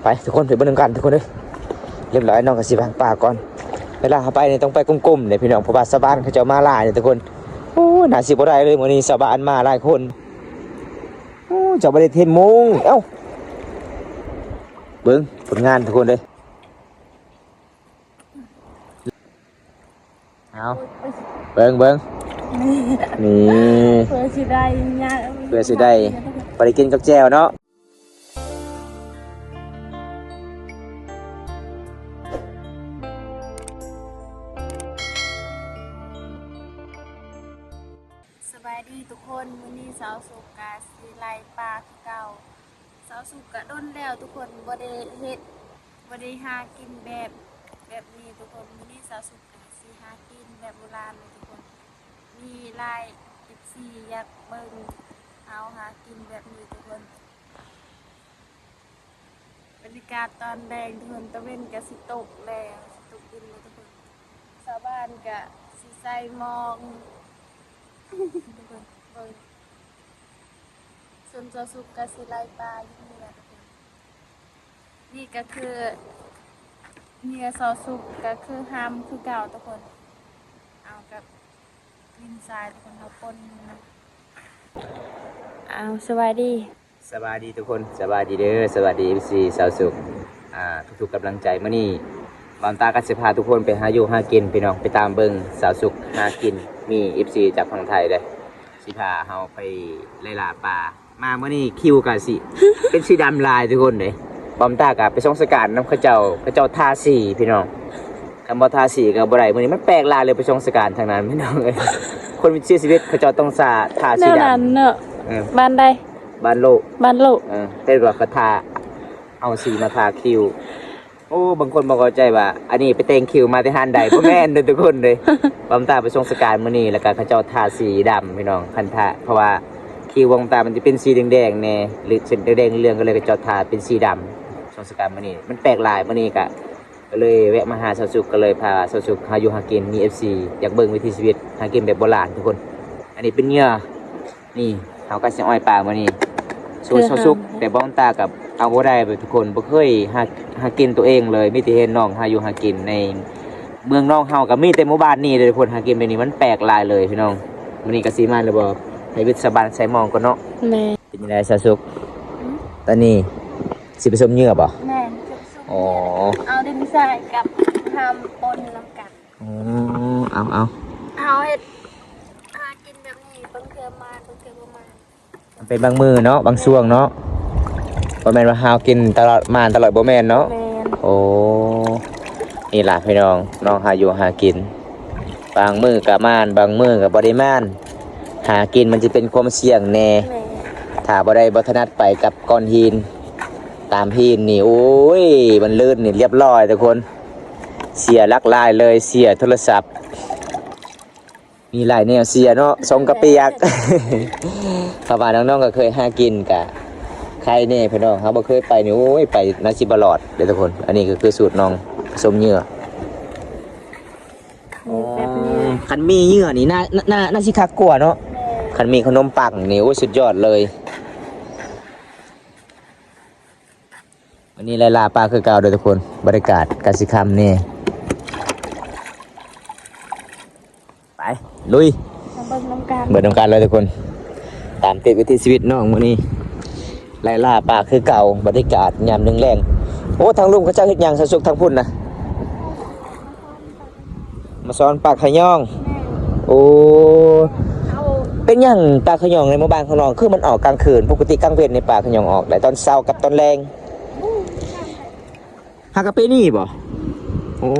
ໄປທຸກຄົນ ໄປເບິ່ງນຳກັນທຸກຄົນເອີຍ. ຮຽບຮ້ອຍ ນ້ອງກໍຊິວາງປາກ່ອນ. ເວລາເຮົາໄປນີ້ຕ້ອງໄປກົມໆເດ້ພີ່ນ້ອງ ເພາະວ່າຊາວບ້ານເຂົາເຈົ້າມາຫຼາຍເດ້ທຸກຄົນ. ໂອ້ ໜ້າຊິບໍ່ໄດ້ເລີຍມື້ນີ້ ຊາວບ້ານມາຫຼາຍຄົນ. ໂອ້ ເຈົ້າບໍ່ໄດ້ເຮັດມຸງ. ເອົ້າ ເບິ່ງຜົນງານທຸກຄົນເດີ. ເອົາ ເບິ່ງ ເບິ່ງ ນີ້ ເພື່ອຊິໄດ້ຫຍັງ ເພື່ອຊິໄດ້ ພໍໄດ້ກິນກັບແຈ່ວເນາະ. ສະບາຍດີທຸກຄົນ ມື້ນີ້ສາວສຸກກະຊິໄລ່ປາຄືເກົ່າ. ສາວສຸກກະດົນແລ້ວທຸກຄົນ ບໍ່ໄດ້ເຮັດ ບໍ່ໄດ້ຫາກິນແບບ ແບບນີ້ທຸກຄົນ. ມື້ນີ້ສາວສຸກກະຊິຫາກິນແບບໂບລານເລີຍທຸກຄົນ. ມີຫຼາຍເອັຟຊີຢາກເບິ່ງເຮົາຫາກິນແບບນີ້ທຸກຄົນ. ບັນຍາກາດຕອນແລງທຸກຄົນ ຕາເວັນກະຊິຕົກແລ້ວ ຊິຕົກດິນແລ້ວທຸກຄົນ. ຊາວບ້ານກະຊິໃສ່ໝອກ ທຸກຄົນເບິ່ງ. ສ່ວນສາວສຸກກະຊິໄລ່ປາຢູ່ນີ້ແຫຼະທຸກຄົນ. ນີ້ກະຄືເຫຍື່ອສາວສຸກ ກະຄືຫຳຄືເກົ່າທຸກຄົນ. ເອົາກັບດິນຊາຍທຸກຄົນ ເຮົາປົນ. ເອົາ ສະບາຍດີ ສະບາຍດີທຸກຄົນ ສະບາຍດີເດີ ສະບາຍດີເອັຟຊີສາວສຸກ ອ່າ ທຸກໆກຳລັງໃຈ. ມື້ນີ້ບ່າວຕາກໍຊິພາທຸກຄົນໄປຫາຢູ່ຫາກິນພີ່ນ້ອງ ໄປຕາມເບິ່ງສາວສຸກຫາກິນ. ມີເອັຟຊີຈາກຝັ່ງໄທເດ້ ຊິພາເຮົາໄປໄລ່ລ່າປາ. ມາມື້ນີ້ຄິວກະຊິເປັນສີດຳຫຼາຍທຸກຄົນເດ້. ບ່າວຕາກະໄປສົ່ງສະການນຳເຂົາເຈົ້າ ເຂົາເຈົ້າທາສີພີ່ນ້ອງ ຄັນບໍ່ທາສີກໍບໍ່ໄດ້. ມື້ນີ້ມັນແປກຫຼາຍເລີຍ ໄປສົ່ງສະການທາງນັ້ນພີ່ນ້ອງເອີຍ. ຄົນເສຍຊີວິດເຂົາເຈົ້າຕ້ອງສາ ທາສີດຳ ແນວນັ້ນເນາະ. ເອີ ບ້ານໃດ? ບ້ານໂລກ ບ້ານໂລກ. ເອີ ເຫັນວ່າເຂົາທາ ເອົາສີມາທາຄິວ. ໂອ້ ບາງຄົນບໍ່ເຂົ້າໃຈວ່າ ອັນນີ້ໄປແຕ່ງຄິວມາແຕ່ຮ້ານໃດ? ບໍ່ແມ່ນເດີທຸກຄົນເດ້. ບ່າວຕາໄປສົ່ງສະການມື້ນີ້ ແລ້ວກະເຂົາເຈົ້າທາສີດຳພີ່ນ້ອງ ຄັນທາ ເພາະວ່າຄິວບ່າວຕາມັນຈະເປັນສີແດງໆແດ່ ຫຼືເສັ້ນແດງໆເຫຼືອງໆ ກໍເລີຍເຂົາເຈົ້າທາເປັນສີດຳ. ສົ່ງສະການມື້ນີ້ມັນແປກຫຼາຍ. ມື້ນີ້ກະ ກໍເລີຍແວະມາຫາສາວສຸກ ກໍເລີຍພາສາວສຸກຫາຢູ່ຫາກິນ. ມີເອັຟຊີຢາກເບິ່ງວິຖີຊີວິດຫາກິນແບບໂບລານທຸກຄົນ. ອັນນີ້ເປັນເຫຍື່ອ ນີ້ ເຮົາກໍຊິອ້ອຍປາມື້ນີ້ ສູດ ຄື ສາວສຸກ ຫາ ແຕ່ບ່າວຕາກໍເອົາບໍ່ໄດ້ເລີຍທຸກຄົນ. ບໍ່ເຄີຍຫາ ຫາກິນໂຕເອງເລີຍ ມີແຕ່ເຫັນນ້ອງຫາຢູ່ຫາກິນໃນເມືອງ. ນ້ອງເຮົາກໍມີແຕ່ໝູ່ບ້ານນີ້ເດີທຸກຄົນ ຫາກິນແບບນີ້ ມັນແປກຫຼາຍເລີຍພີ່ນ້ອງ. ມື້ນີ້ກໍຊິມາແລ້ວບໍ່ ໃຫ້ວິດຊາວບ້ານໃສ່ໝໍ້ກ່ອນເນາະ. ແມ່ນ. ເປັນຈັ່ງໃດສາວສຸກ? ອືມ ຕອນນີ້ຊິໄປຊົມເຫຍື່ອບໍ່? ແມ່ນ ຊິໄປຊົມເຫຍື່ອ. ອໍ ເອົາດິນຊາຍກັບຫຳປົນນຳກັນ. ອືມ ເອົາ ເອົາ ເຮົາເຮັດຫາກິນແບບນີ້ ບາງເທື່ອມານ ບາງເທື່ອບໍ່ມານ. ມັນເປັນບາງມື້ເນາະ ບາງຊ່ວງເນາະ ບໍ່ແມ່ນວ່າເຮົາກິນຕະຫຼອດ ມານຕະຫຼອດ ບໍ່ແມ່ນເນາະ. ແມ່ນ. ໂອ້ ນີ້ລະພີ່ນ້ອງ ນ້ອງຫາຢູ່ຫາກິນ ບາງມື້ກໍມານ ບາງມື້ກໍບໍ່ໄດ້ມານ. ຫາກິນມັນຊິເປັນຄວາມສ່ຽງແດ່. ແມ່ນ. ຖ້າບໍ່ໄດ້ ບໍ່ຖະໜັດໄປກັບກ້ອນຫີນ ຕາມຫີນນີ້ ໂອ້ຍ ມັນລື່ນນີ້ລຽບຮ້ອຍທຸກຄົນ. ເສຍຫຼັກຫຼາຍເລີຍ ເສຍໂທລະສັບ ມີຫຼາຍແນວເສຍເນາະ ຊົງກະປຽກ. ເພາະວ່ານ້ອງໆກໍເຄີຍຫາກິນກະໄຄແດ່ພີ່ນ້ອງ ເຮົາບໍ່ເຄີຍໄປນີ້ ໂອ້ຍ ໄປໜ້າຊິບໍ່ລອດເດ້ທຸກຄົນ. ອັນນີ້ກໍຄືສູດນ້ອງຊົມເຫຍື່ອ. ນີ້ແບບນີ້ ຄັນມີເຫຍື່ອນີ້ໜ້າ ໜ້າ ໜ້າຊິຄັກກວ່າເນາະ. ແມ່ນ. ຄັນມີຂະໜົມປັງນີ້ ໂອ້ຍ ສຸດຍອດເລີຍ. ວັນນີ້ໄລ່ລ່າປາຄືເກົ່າເດີທຸກຄົນ ບັນຍາກາດກະຊິຄ່ຳແດ່. ໄປ ລຸຍ ມາເບິ່ງນຳກັນ ເບິ່ງນຳກັນເລີຍທຸກຄົນ. ຕາມຕິດວິຖີຊີວິດນ້ອງມື້ນີ້ ໄລ່ລ່າປາຄືເກົ່າ ບັນຍາກາດຍາມແລງໆ. ໂອ້ ທາງລຸ່ມເຂົາເຈົ້າເຮັດຫຍັງສາວສຸກທາງພຸ້ນນະ? ມາຊ້ອນປາຂະຍອງ. ແມ່ນ. ໂອ້ ເອົາ ເປັນຫຍັງປາຂະຍອງໃນໝູ່ບ້ານຂອງນ້ອງ ຄືມັນອອກກາງຄືນ? ປົກກະຕິກາງເວັນນີ້ປາຂະຍອງອອກໄດ້ຕອນເຊົ້າກັບຕອນແລງ. ຫາກະປີນີ້ບໍ່? ໂອ້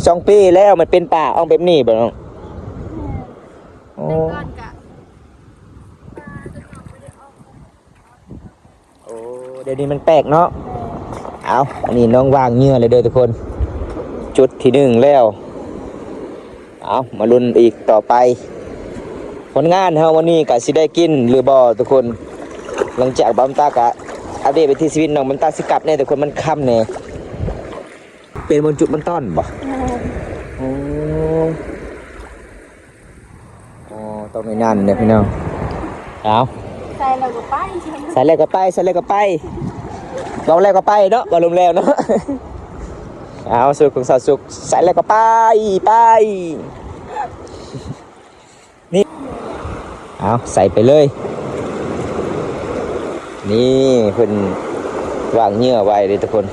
ສອງປີແລ້ວມັນເປັນປາອອກແບບນີ້ບໍ່ນ້ອງ? ແມ່ນ. ໂອ້ ແຕ່ກ່ອນກະ ໂອ້ ດຽວນີ້ມັນແປກເນາະ. ເອົາ ອັນນີ້ນ້ອງວາງເຫຍື່ອແລ້ວເດີທຸກຄົນ ຈຸດທີໜຶ່ງແລ້ວ. ເອົາ ມາລຸ້ນອີກຕໍ່ໄປ ຜົນງານເຮົາມື້ນີ້ກະຊິໄດ້ກິນຫຼືບໍ່ທຸກຄົນ. ຫຼັງຈາກບ່າວຕາກະອັບເດດວິຖີຊີວິດນ້ອງ ບ່າວຕາຊິກັບແດ່ທຸກຄົນ ມັນຄ່ຳແດ່. ເປັນບ່ອນຈຸດບ່ອນຕ້ອນບໍ່? ແມ່ນ. ໂອ້ ໂອ້ ຕ້ອງໄດ້ນັ້ນເດ້ພີ່ນ້ອງ. ເອົາ ໃສ່ແລ້ວກໍໄປ ໃສ່ແລ້ວກໍໄປ ໃສ່ແລ້ວກໍໄປ. ເວົ້າແລ້ວກໍໄປເນາະ ເວົ້າລົມແລ້ວເນາະ. ເອົາ ສູດຂອງສາວສຸກ ໃສ່ແລ້ວກໍໄປ ໄປ. ນີ້ ເອົາ ໃສ່ໄປເລີຍ. ນີ້ເພິ່ນວາງເຫຍື່ອໄວ້ເດ້ທຸກຄົນ.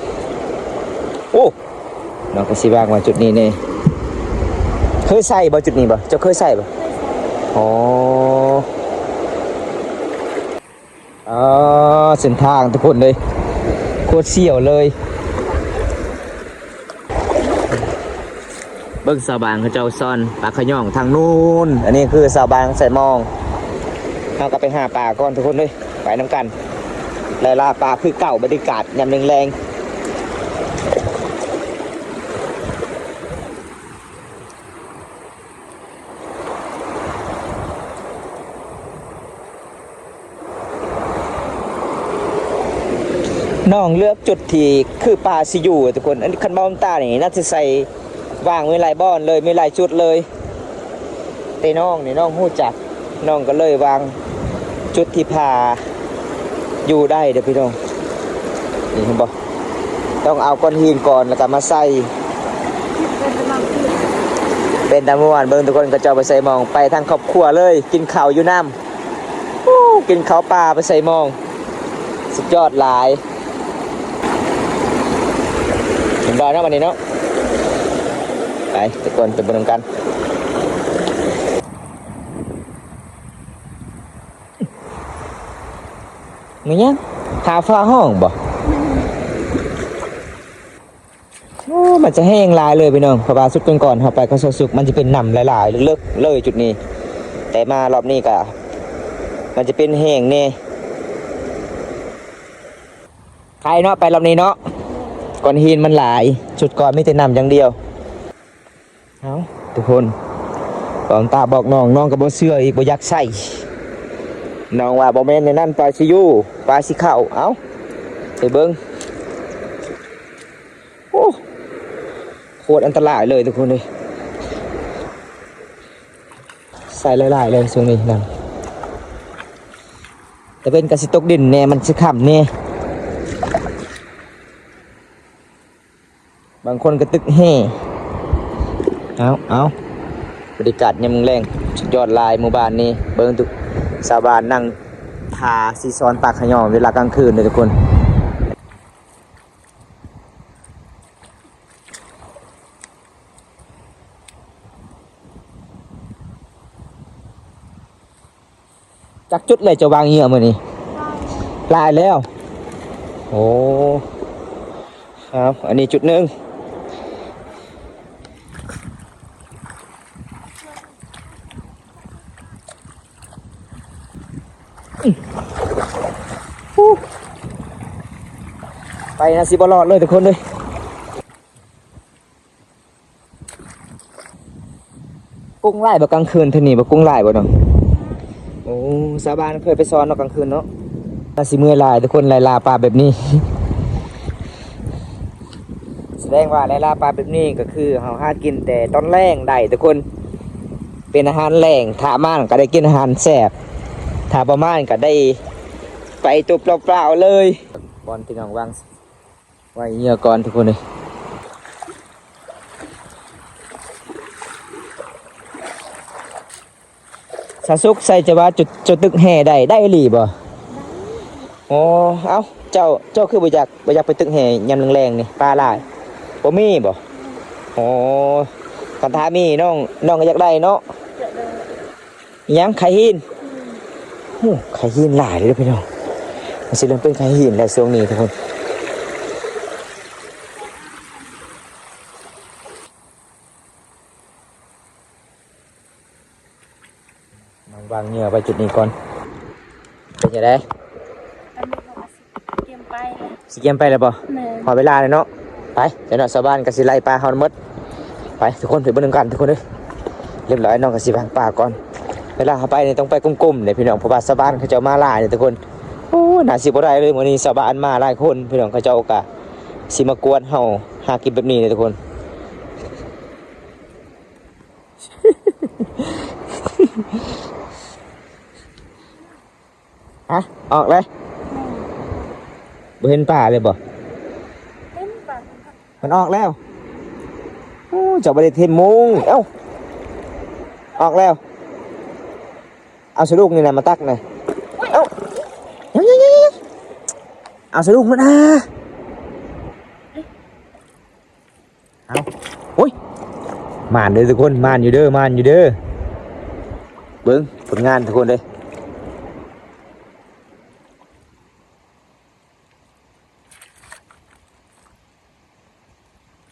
ໂອ້ ນ້ອງກໍຊິວາງໄວ້ຈຸດນີ້ແນ່. ເຄີຍໃສ່ບໍ່ຈຸດນີ້ບໍ່? ເຈົ້າເຄີຍໃສ່ບໍ່? ອໍ. ອໍ ເສັ້ນທາງທຸກຄົນເອີຍ ໂຄດສ່ຽວເລີຍ. ເບິ່ງຊາວບ້ານເຂົາເຈົ້າຊ່ອນປາຂະຫຍອງທາງນູ້ນ. ອັນນີ້ຄືຊາວບ້ານໃສ່ມອງ. ເຮົາກໍໄປຫາປາກ່ອນທຸກຄົນເອີຍ ໄປນຳກັນ. ໄລ່ລ່າປາຄືເກົ່າ ບັນຍາກາດຍາມແລງໆ. ນ້ອງເລືອກຈຸດທີ່ຄືປາຊິຢູ່ທຸກຄົນ. ອັນຄັນເວົ້າຕາມນີ້ ໜ້າຊິໃສ່ວາງໄວ້ຫຼາຍບ່ອນເລີຍ ມີຫຼາຍຈຸດເລີຍ. ແຕ່ນ້ອງນີ້ ນ້ອງຮູ້ຈັກ ນ້ອງກໍເລີຍວາງຈຸດທີ່ປາຢູ່ໄດ້ເດີ້ພີ່ນ້ອງ. ນີ້ເຫັນບໍ່? ຕ້ອງເອົາກ້ອນຫີນກ່ອນ ແລ້ວກໍມາໃສ່. ເປັນຕາມ່ວນ ເບິ່ງທຸກຄົນ ເຂົາເຈົ້າໄປໃສ່ມອງ ໄປທັງຄອບຄົວເລີຍ ກິນເຂົ້າຢູ່ນຳ. ໂອ້ ກິນເຂົ້າປ່າໄປໃສ່ມອງ ສຸດຍອດຫຼາຍ. ເຫັນບໍ່ເນາະ ບັດນີ້ເນາະ. ໄປທຸກຄົນ ໄປເບິ່ງນຳກັນ. ແມ່ນຫຍັງ? ຫາຟ້າຮ້ອງບໍ່? ໂອ້ ມັນຈະແຫ້ງຫຼາຍເລີຍພີ່ນ້ອງ ເພາະວ່າຊຸດກ່ອນໆ ເຮົາໄປເຂົາເຊົາສຸກ ມັນຈະເປັນນ້ຳຫຼາຍໆ ເລິກໆ ເລີຍຈຸດນີ້. ແຕ່ມາລອບນີ້ກະ ມັນຈະເປັນແຫ້ງແດ່. ໄຄເນາະ ໄປລອບນີ້ເນາະ ກ້ອນຫີນມັນຫຼາຍ ຊຸດກ່ອນມີແຕ່ນ້ຳຢ່າງດຽວ. ເອົ້າ ທຸກຄົນ ບອງຕາບອກນ້ອງ ນ້ອງກໍບໍ່ເຊື່ອອີກ ບໍ່ຢາກໃສ່. ນ້ອງວ່າບໍ່ແມ່ນແນວນັ້ນ ປາຊິຢູ່ ປາຊິເຂົ້າ. ເອົ້າ ໄປເບິ່ງ. ໂອ້ ໂຄດອັນຕະລາຍເລີຍທຸກຄົນເອີຍ. ໃສ່ຫຼາຍໆເລີຍຊ່ວງນີ້ນຳ ຕາເວັນກໍຊິຕົກດິນແດ່ ມັນຊິຄ່ຳແດ່. ບາງຄົນກໍຕຶກແຮ່. ເອົາ ເອົາ ບັນຍາກາດຍາມແລງ ສຸດຍອດຫຼາຍໝູ່ບ້ານນີ້. ເບິ່ງທຸກ ຊາວບ້ານນັ່ງຖ້າຊິຊ້ອນປາຂະຫຍອງເວລາກາງຄືນເດີທຸກຄົນ. ຈັກຈຸດແລ້ວເຈົ້າວາງເຫຍື່ອມື້ນີ້? ຫຼາຍແລ້ວ. ໂອ້ ເອົາ ອັນນີ້ຈຸດໜຶ່ງ. ໄປນະ ຊິບໍ່ລອດເລີຍທຸກຄົນເອີຍ. ກຸ້ງຫຼາຍບໍ່ກາງຄືນເທື່ອນີ້ ບໍ່ກຸ້ງຫຼາຍບໍ່ນ້ອງ? ໂອ້ ຊາວບ້ານເຄີຍໄປຊ້ອນເນາະກາງຄືນເນາະ. ໜ້າຊິເມື່ອຍຫຼາຍທຸກຄົນ ໄລ່ລ່າປາແບບນີ້. ສະແດງວ່າໄລ່ລ່າປາແບບນີ້ກໍຄືເຮົາຫາກິນແຕ່ຕອນແລງໄດ້ທຸກຄົນ ເປັນອາຫານແລງ. ຖ້າມາກໍໄດ້ກິນອາຫານແຊບ ຖ້າບໍ່ມາກໍໄດ້ໄປຕົວເປົ່າໆເລີຍ. ບ່ອນທີ່ນ້ອງວາງໄວ້ເຫຍື່ອກ່ອນທຸກຄົນເອີຍ. ສາວສຸກ ໃສ່ຈະວ່າຈຸດ ຈຸດຕຶກແຮ່ໄດ້ ໄດ້ອີ່ຫຼີບໍ່? ອໍ ເອົ້າ ເຈົ້າ ເຈົ້າຄືບໍ່ຢາກ ບໍ່ຢາກໄປຕຶກແຮ່ຍາມແລງໆນີ້ ປາຫຼາຍ ບໍ່ມີບໍ່? ອໍ ຄັນຖ້າມີນ້ອງ ນ້ອງກໍຢາກໄດ້ເນາະ. ຫຍັງ? ໄຂ່ຫີນ. ໂອ້ ໄຂ່ຫີນຫຼາຍເດ້ພີ່ນ້ອງ. ມັນຊິເລີ່ມເປັນໄຂ່ຫີນແລ້ວຊ່ວງນີ້ທຸກຄົນ. ວາງເຫຍື່ອໄວ້ຈຸດນີ້ກ່ອນ. ເປັນຈັ່ງໃດ? ຕອນນີ້ເຮົາກໍຊິກຽມໄປແລ້ວ. ຊິກຽມໄປແລ້ວບໍ່? ແມ່ນ. ຮອດເວລາແລ້ວເນາະ. ໄປ ເຈົ້າເນາະ ຊາວບ້ານກໍຊິໄລ່ປາເຮົາໝົດ. ໄປທຸກຄົນ ໄປເບິ່ງນຳກັນທຸກຄົນເອີຍ. ຮຽບຮ້ອຍ ນ້ອງກໍຊິວາງປາກ່ອນ. ເວລາເຮົາໄປນີ້ຕ້ອງໄປກົມໆເດ້ພີ່ນ້ອງ ເພາະວ່າຊາວບ້ານເຂົາເຈົ້າມາຫຼາຍເດ້ທຸກຄົນ. ໂອ້ ໜ້າຊິບໍ່ໄດ້ເລີຍ ມື້ນີ້ຊາວບ້ານມາຫຼາຍຄົນ ພີ່ນ້ອງ ເຂົາເຈົ້າກໍຊິມາກວນເຮົາຫາກິນແບບນີ້ເດ້ທຸກຄົນ. ຮະ ອອກເລີຍ. ບໍ່ເຫັນປາເລີຍບໍ່? ເຫັນປາ ມັນອອກແລ້ວ. ໂອ້ ເຈົ້າບໍ່ໄດ້ເຮັດມຸງ. ເອົ້າ ອອກແລ້ວ. ເອົາສະດຸ້ງນີ້ນະມາຕັກນະ. ເອົ້າ ເອົາສະດຸ້ງມານະ. ເອົາ ໂອ້ຍ ໝານເດີທຸກຄົນ ໝານຢູ່ເດີ ໝານຢູ່ເດີ. ເບິ່ງຜົນງານທຸກຄົນເດີ.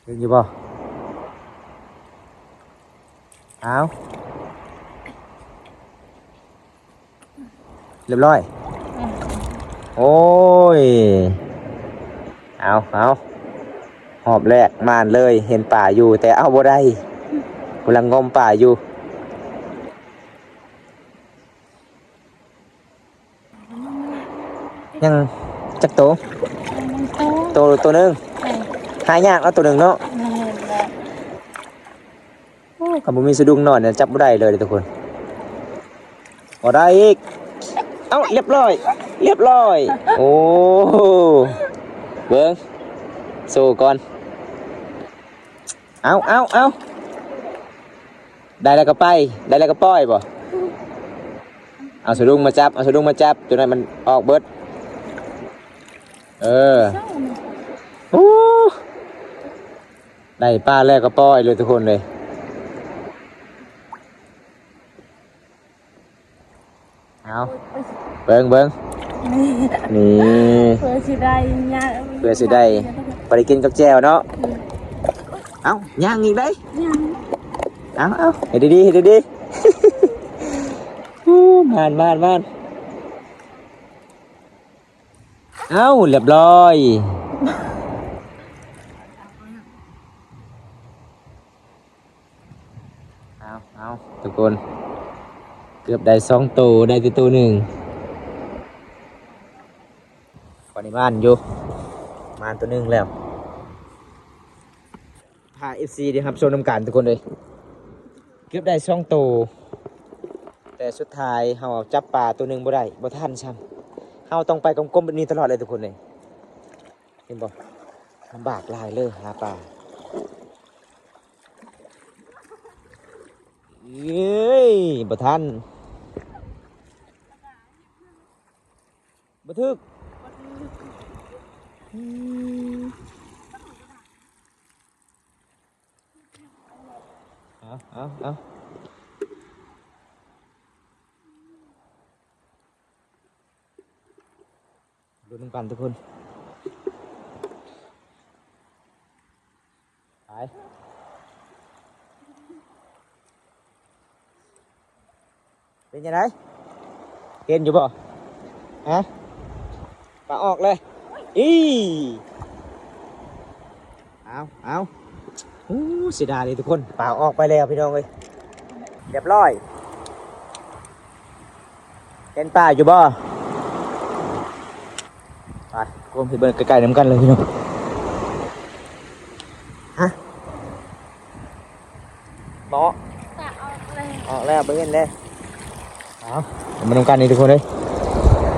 ເຫັນຢູ່ບໍ່? ອ້າວ ຮຽບຮ້ອຍ. ໂອ້ຍ ເອົາ ເອົາ ຮອບແລກໝານເລີຍ. ເຫັນປາຢູ່ ແຕ່ເອົາບໍ່ໄດ້ ກຳລັງງົມປາຢູ່. ຍັງຈັກໂຕ? ໂຕ ໂຕໜຶ່ງ. ຫາຍາກເນາະ ໂຕໜຶ່ງເນາະ. ໂອ້ ຄັນບໍ່ມີສະດຸ້ງນອນນີ້ ຈັບບໍ່ໄດ້ເລີຍເດ້ທຸກຄົນ. ບໍ່ໄດ້ອີກ. ເອົ້າ ຮຽບຮ້ອຍ ຮຽບຮ້ອຍ. ໂອ້ ເບິ່ງ ໂຊກ່ອນ. ເອົາ ເອົາ ເອົາ ໄດ້ແລ້ວກໍໄປ ໄດ້ແລ້ວກໍປ່ອຍບໍ່? ເອົາສະດຸ້ງມາຈັບ ເອົາສະດຸ້ງມາຈັບ ຈົນໃຫ້ມັນອອກເບິດ. ເອີ ໂອ້ ໄດ້ປາແລ້ວກໍປ່ອຍເລີຍທຸກຄົນເລີຍ. ເອົາ ເບິ່ງ ເບິ່ງ ນີ້ ນີ້ ເພື່ອຊິໄດ້ຫຍັງ ເພື່ອຊິໄດ້ ບໍ່ໄດ້ກິນກັບແຈ່ວເນາະ. ອືມ ເອົ້າ ຍ່າງອີກເດ້ ຍ່າງ ເອົາ ເອົາ ເຮັດດີໆ ເຮັດດີໆ. ໂອ້ ມານ ມານ ມານ. ເອົ້າ ຮຽບຮ້ອຍ. ເອົາ ເອົາ ທຸກຄົນ ເກືອບໄດ້ສອງໂຕ ໄດ້ແຕ່ໂຕໜຶ່ງ. ພໍນີ້ມານຢູ່ ມານໂຕໜຶ່ງແລ້ວ. ພາເອັຟຊີໄດ້ຮັບຊົມນຳກັນທຸກຄົນເອີຍ. ເກືອບໄດ້ສອງໂຕ ແຕ່ສຸດທ້າຍເຮົາຈັບປາໂຕໜຶ່ງບໍ່ໄດ້ ບໍ່ທັນຊ້ຳ. ເຮົາຕ້ອງໄປກົ້ມໆແບບນີ້ຕະຫຼອດເລີຍທຸກຄົນເອີຍ. ເຫັນບໍ່? ລຳບາກຫຼາຍເລີຍຫາປາ. ເອີຍ ບໍ່ທັນ ບໍ່ຖືກ. ອືມ ເອົາ ເອົາ ເອົາ. ລຸ້ນນຳກັນທຸກຄົນ. ໄປ ເປັນຈັ່ງໃດ? ເຫັນຢູ່ບໍ່? ຮະ? ປາອອກເລີຍ. ອີ ເອົາ ເອົາ. ໂອ້ ເສຍດາຍເລີຍທຸກຄົນ ປາອອກໄປແລ້ວພີ່ນ້ອງເອີຍ. ຮຽບຮ້ອຍ. ເຫັນປາຢູ່ບໍ່? ໄປ ໂກມໃຫ້ເບິ່ງໃກ້ໆນຳກັນເລີຍພີ່ນ້ອງ. ຮະ? ບໍ່ ປາອອກແລ້ວ ອອກແລ້ວ ບໍ່ເຫັນເດ້. ເອົາ ມານຳກັນນີ້ທຸກຄົນເອີຍ.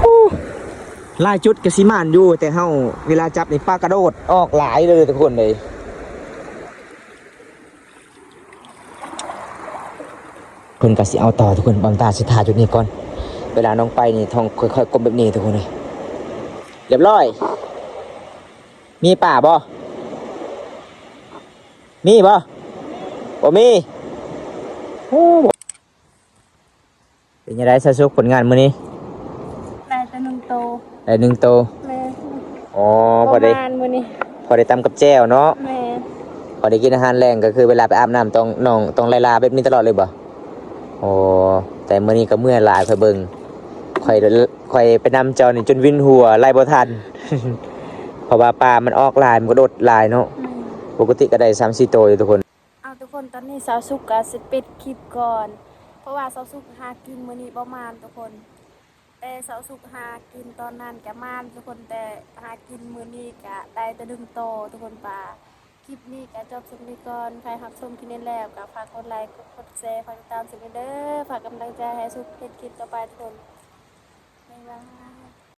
ໂອ້ ຫຼາຍຈຸດກໍຊິໝານຢູ່ ແຕ່ເຮົາເວລາຈັບນີ້ ປາກະໂດດອອກຫຼາຍເລີຍທຸກຄົນເອີຍ. ເພິ່ນກໍຊິເອົາຕໍ່ທຸກຄົນ. ບັງຕາຊິຖ້າຈຸດນີ້ກ່ອນ. ເວລານ້ອງໄປນີ້ຕ້ອງຄ່ອຍໆກົ້ມແບບນີ້ທຸກຄົນເອີຍ. ຮຽບຮ້ອຍ. ມີປາບໍ່? ມີບໍ່? ບໍ່ມີ. ໂອ້. ເປັນຈັ່ງໃດສາວສຸກ ຜົນງານມື້ນີ້? ໄດ້ແຕ່ໜຶ່ງໂຕ. ໄດ້ໜຶ່ງໂຕ. ແມ່ນ. ອໍ ພໍໄດ້ ປະມານມື້ນີ້ ພໍໄດ້ຕຳກັບແຈ່ວເນາະ. ແມ່ນ. ພໍໄດ້ກິນອາຫານແລງ ກໍຄືເວລາໄປອາບນ້ຳຕ້ອງ ນ້ອງຕ້ອງໄລ່ລາແບບນີ້ຕະຫຼອດເລີຍບໍ່? ໂອ້ ແຕ່ມື້ນີ້ກໍເມື່ອຍຫຼາຍ ຂ້ອຍເບິ່ງ ຂ້ອຍ ຂ້ອຍໄປນຳເຈົ້ານີ້ຈົນວິນຫົວ ໄລ່ບໍ່ທັນ ເພາະວ່າປາມັນອອກຫຼາຍ ມັນກໍດົດຫຼາຍເນາະ. ແມ່ນ. ປົກກະຕິກໍໄດ້ສາມສີ່ໂຕຢູ່ທຸກຄົນ. ເອົາ ທຸກຄົນ ຕອນນີ້ສາວສຸກກໍຊິປິດຄລິບກ່ອນ ເພາະວ່າສາວສຸກຫາກິນມື້ນີ້ບໍ່ໝານທຸກຄົນ. ແຕ່ສາວສຸກຫາກິນຕອນນັ້ນກະໝານທຸກຄົນ ແຕ່ຫາກິນມື້ນີ້ກະໄດ້ແຕ່ໜຶ່ງໂຕທຸກຄົນປາ. ຄລິບນີ້ກະຈົບສ່ຳນີ້ກ່ອນ. ໃຜຮັບຊົມຄລິບນີ້ແລ້ວກະຝາກກົດໄລ ກົດແຊ ຝາກຕິດຕາມສຸກແດ່ເດີ. ຝາກກຳລັງໃຈໃຫ້ສຸກເຮັດຄລິບຕໍ່ໄປທຸກຄົນ. ບາຍບາຍ.